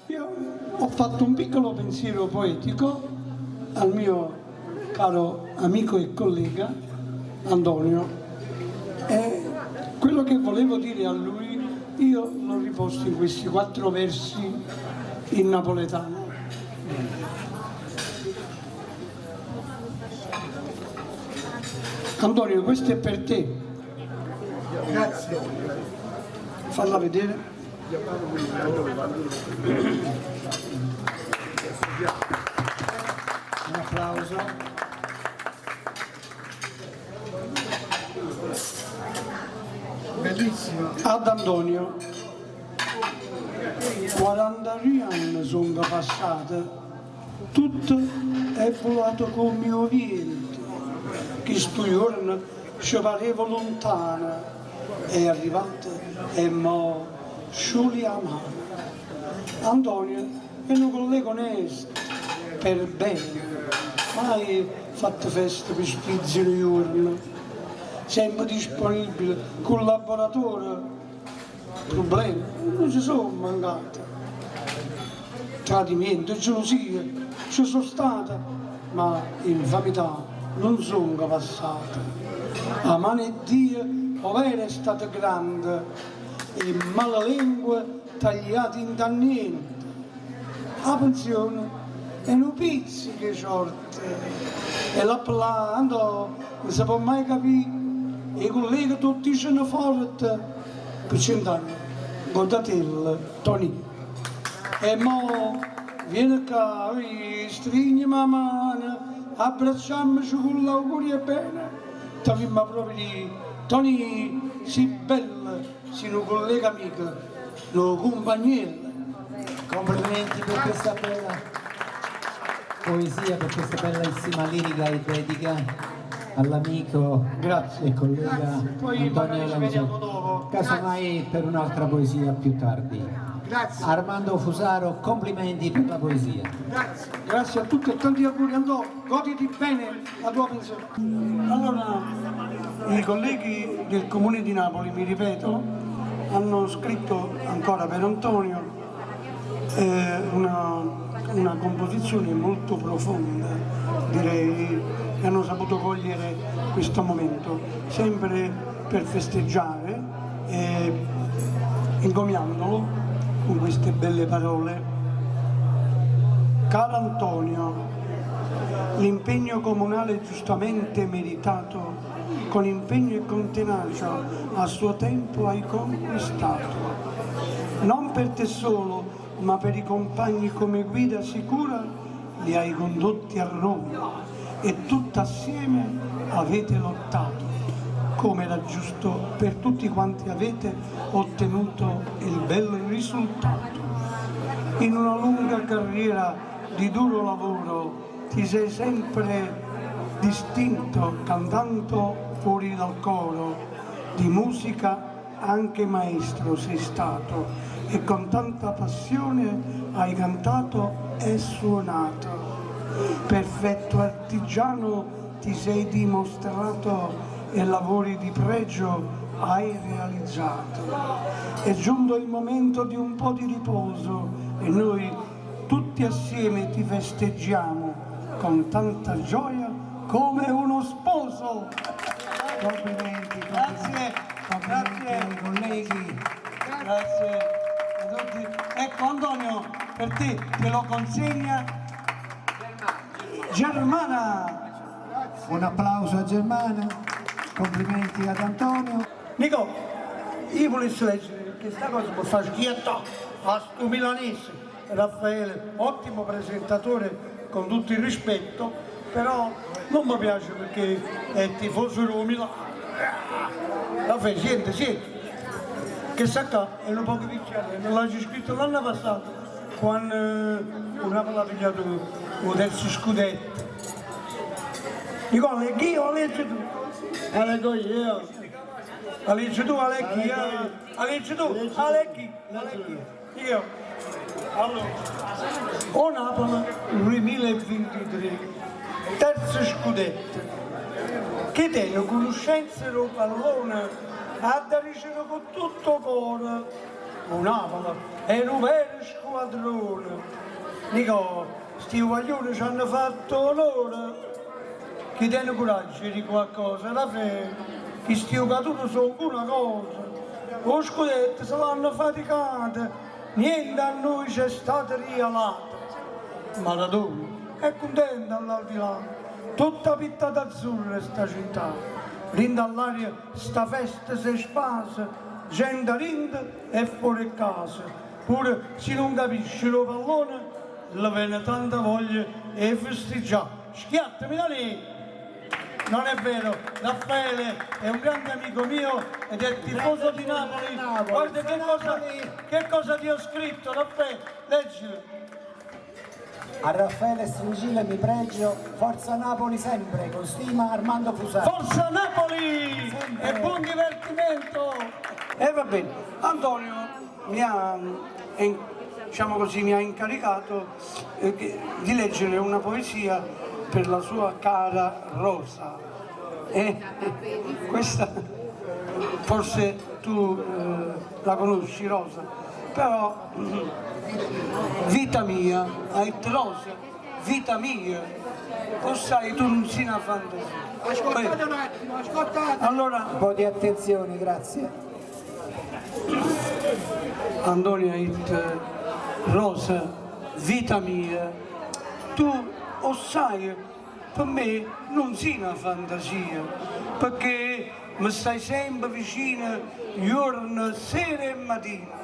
Io ho fatto un piccolo pensiero poetico al mio caro amico e collega Antonio e quello che volevo dire a lui io l'ho riposto in questi quattro versi in napoletano. Antonio, questo è per te. Grazie. Falla vedere. Un applauso. Bellissimo. Ad Antonio, 43 anni sono passati, tutto è volato come 'o viento, chistu juorno ce pareva luntano, è arrivato e mo sciulia 'a mano. Antonio è nu collega onesto, per bene, mai fatto festa pe sfizio nu juorno, sempe disponibile, collaboratore, prubleme nun ce so' mancate, tradimiento, gelusia ce so' state, ma 'e 'nfamità nun songo passate. 'A mano 'e Dio overo è stata grande, 'e malelengue tagliate 'int' a niente. 'A pensione è nu pizzico 'e ciorte e l'appellà Antò nun se po' maje capì, 'e colleghe t' 'o diceno forte, pe cient'anne guardatella Tonì. E mo viene ccà, strigneme 'a mano, abbracciammoce cu l'augurio 'e bene, t'avimma proprio dì, Tonì, si bello, si nu collega amico, nu cumpagniello. Complimenti per questa bella poesia, per questa bellissima lirica e dedica all'amico Grazie. e collega Grazie. Poi Antonio magari ci Lanzoni. vediamo dopo. Casomai per un'altra poesia più tardi. Grazie. Armando Fusaro, complimenti per la poesia. Grazie. Grazie a tutti e tanti auguri Andò, goditi bene la tua pensione. Allora, i colleghi del Comune di Napoli, mi ripeto, hanno scritto ancora per Antonio eh, una, una composizione molto profonda, direi, e hanno saputo cogliere questo momento, sempre per festeggiare e encomiandolo con queste belle parole. Caro Antonio, l'impegno comunale giustamente meritato, con impegno e con tenacia, a suo tempo hai conquistato. Non per te solo, ma per i compagni come guida sicura li hai condotti a Roma e tutt'assieme avete lottato, come era giusto per tutti quanti avete ottenuto il bel risultato. In una lunga carriera di duro lavoro ti sei sempre distinto cantando fuori dal coro, di musica anche maestro sei stato e con tanta passione hai cantato e suonato. Perfetto artigiano ti sei dimostrato e lavori di pregio hai realizzato. È giunto il momento di un po' di riposo e noi tutti assieme ti festeggiamo con tanta gioia come uno sposo. Complimenti, Grazie, complimenti grazie. ai colleghi. Grazie a tutti. Ecco Antonio, per te te lo consegna Germana. Un applauso a Germana, complimenti ad Antonio. Nico, io volessi leggere perché sta cosa mi fa schiattare a sto milanese. Raffaele, ottimo presentatore con tutto il rispetto, però non mi piace perché è tifoso del Milano. Raffaele, siente, siente. Che sa qua è un po' picchiare, me l'ha scritto l'anno passato quando il Napoli ha pigliato il terzo scudetto. Nicola, leggi io o leggi tu? La leggo io. La leggi tu, la leggi io? La leggi tu, la leggi, la leggi io. Allora, o Napoli 2023, terzo scudetto, che tiene conoscenza del pallone, ha da ricevere con tutto cuore. O Napoli. È nu vero squadrone. Nicò, sti guagliune ci hanno fatto onore. Chi tiene coraggio 'e di' qualcosa, Rafè, chisti jucature songo una cosa. 'O scudetto se l'hanno faticato, niente a noi c'è stato rialato. Maradona è cuntento all'aldilà, tutta pittata azzurra sta città. Dint' all'aria sta festa s'è spasa, gente dint' e fore 'e casa, pure si nun capisce 'o pallone, le vene tanta voglia 'e festeggià. Schiattami da lì! Non è vero, Raffaele è un grande amico mio ed è tifoso di Napoli. Guarda che cosa ti ho scritto, Raffaele, leggilo. A Raffaele Stringilla mi pregio, forza Napoli sempre, con stima Armando Fusaro. Forza Napoli! Sempre. E buon divertimento! E va bene, Antonio mi ha, diciamo così, mi ha incaricato di leggere una poesia per la sua cara Rosa. E questa forse tu la conosci Rosa, però vita mia, hai detto Rosa, vita mia, o sai tu non sei una fantasia. Ascoltate un attimo, ascoltate. Allora, Un po' di attenzione, grazie. Antonio ha detto, Rosa, vita mia, tu o sai, per me non sei una fantasia, perché mi stai sempre vicino giorno, sera e mattina.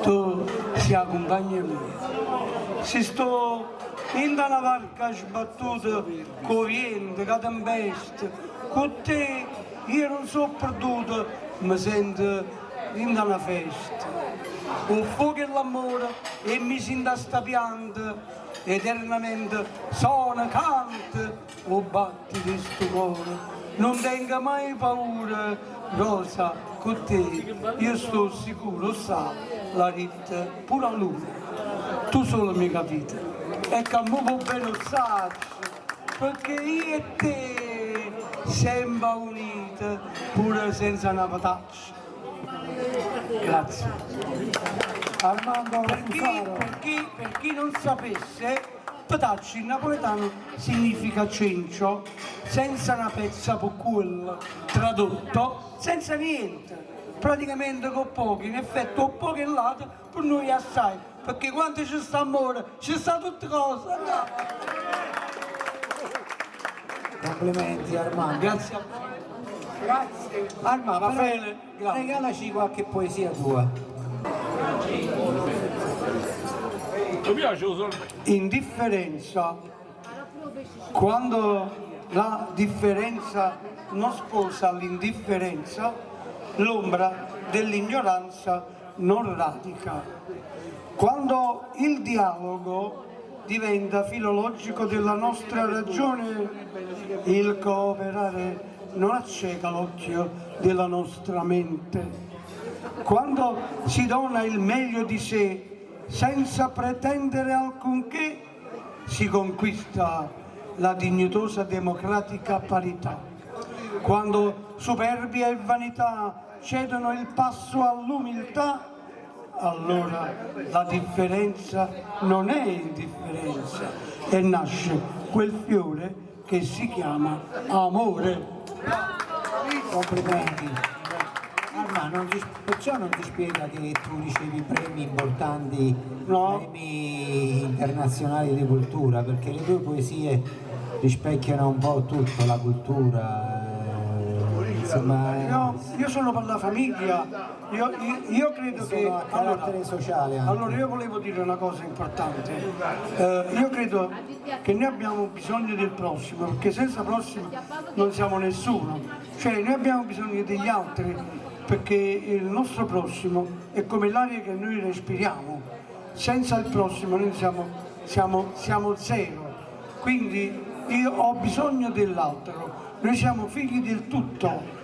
Tu sei la compagna mia. Se sto in una barca sbattuta con vento, con tempesta, con te io non sono perduto, mi sento in una festa. O fuoco e l'amore e mi sento a sta pianta, eternamente suona, canta, o batti di sto cuore. Non tenga mai paura, Rosa, con te io sto sicuro, sa, la ritta pure a luna. Tu solo mi capite. E che mo può bene saccio, perché io e te sembra unite, pure senza una pataccia. Grazie. Armando Per chi, Fusaro. per chi non sapesse, petacci in napoletano significa cencio, senza una pezza per quello, tradotto, senza niente. Praticamente con poco, in effetti o poco e lato, per noi è assai, perché quando ci sta amore, ci sta tutte cose. No? Complimenti Armando. Grazie a voi. Grazie. Armando, Raffaele, grazie. regalaci qualche poesia tua. Mi piace lo sorbetto. Indifferenza, quando la differenza non sposa l'indifferenza, l'ombra dell'ignoranza non radica. Quando il dialogo diventa filologico della nostra ragione, il cooperare non acceca l'occhio della nostra mente. Quando si dona il meglio di sé senza pretendere alcunché, si conquista la dignitosa democratica parità. Quando superbia e vanità cedono il passo all'umiltà, allora la differenza non è indifferenza e nasce quel fiore che si chiama amore. Complimenti. Armando, perciò non ti spiega che tu ricevi premi importanti, No. premi internazionali di cultura, perché le tue poesie rispecchiano un po' tutto, la cultura, insomma, No, io sono per la famiglia, io credo che... Sono a carattere sociale anche. Allora io volevo dire una cosa importante, io credo che noi abbiamo bisogno del prossimo, perché senza prossimo non siamo nessuno, noi abbiamo bisogno degli altri, perché il nostro prossimo è come l'aria che noi respiriamo, senza il prossimo noi siamo zero, quindi io ho bisogno dell'altro, noi siamo figli del tutto.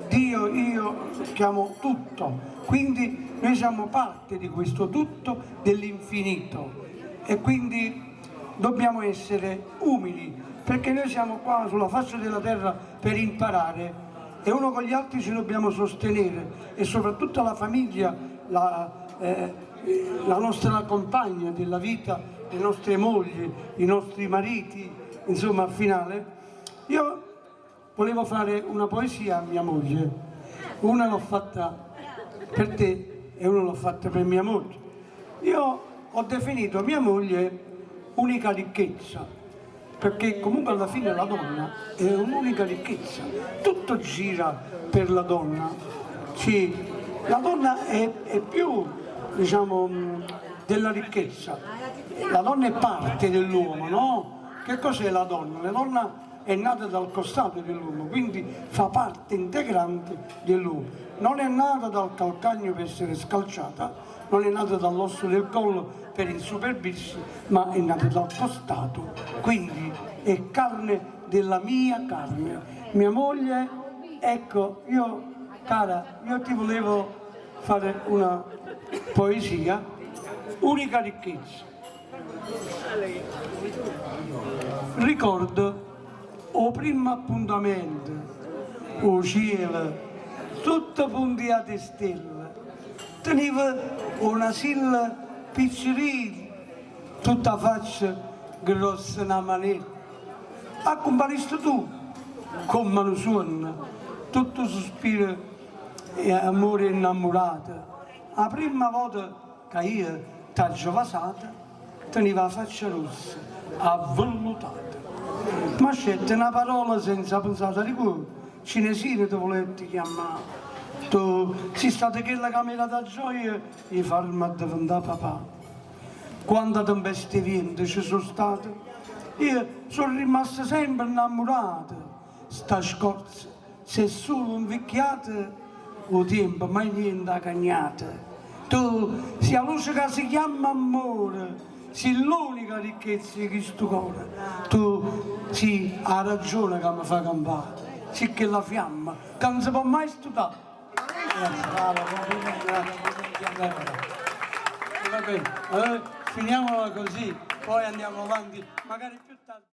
Dio io chiamo tutto, quindi noi siamo parte di questo tutto dell'infinito e quindi dobbiamo essere umili, perché noi siamo qua sulla faccia della terra per imparare e uno con gli altri ci dobbiamo sostenere e soprattutto la famiglia, eh, la nostra compagna della vita, le nostre mogli, i nostri mariti, insomma al finale, io volevo fare una poesia a mia moglie. Una l'ho fatta per te e una l'ho fatta per mia moglie. Io ho definito mia moglie unica ricchezza, perché comunque alla fine la donna è un'unica ricchezza, tutto gira per la donna. Sì, la donna è più, diciamo, della ricchezza, la donna è parte dell'uomo, no? Che cos'è la donna? La donna è nata dal costato dell'uomo, quindi fa parte integrante dell'uomo. Non è nata dal calcagno per essere scalciata, non è nata dall'osso del collo per insuperbirsi, ma è nata dal costato, quindi è carne della mia carne. Mia moglie, ecco, io, cara, io ti volevo fare una poesia, unica ricchezza. Ricordo o primo appuntamento, o cielo, tutto puntiato stelle, teneva una silla piccerina, tutta faccia grossa una manetta. Accompariste tu, come un suono, tutto sospiro e amore innamorato. La prima volta che io t'ho vasata, teneva la faccia rossa, avvellutata. Ma scelta una parola senza pensare di cuore, cinesino ti volevo chiamare. Tu sei stata quella che mi ha dato gioia di farmi diventare papà. Quanta tempeste e vento ci sono state, io sono rimasta sempre innamorata. Sta scorza, se solo invecchiata, o tempo mai niente ha cagnato. Tu sei la luce che si chiama amore, sei l'unica ricchezza di questo cuore. Tu sei la ragione che mi fa campare, sei che la fiamma che non si può mai stutare. Bravo, complimenti, complimenti ancora. Va bene, allora finiamola così, poi andiamo avanti, magari più tardi.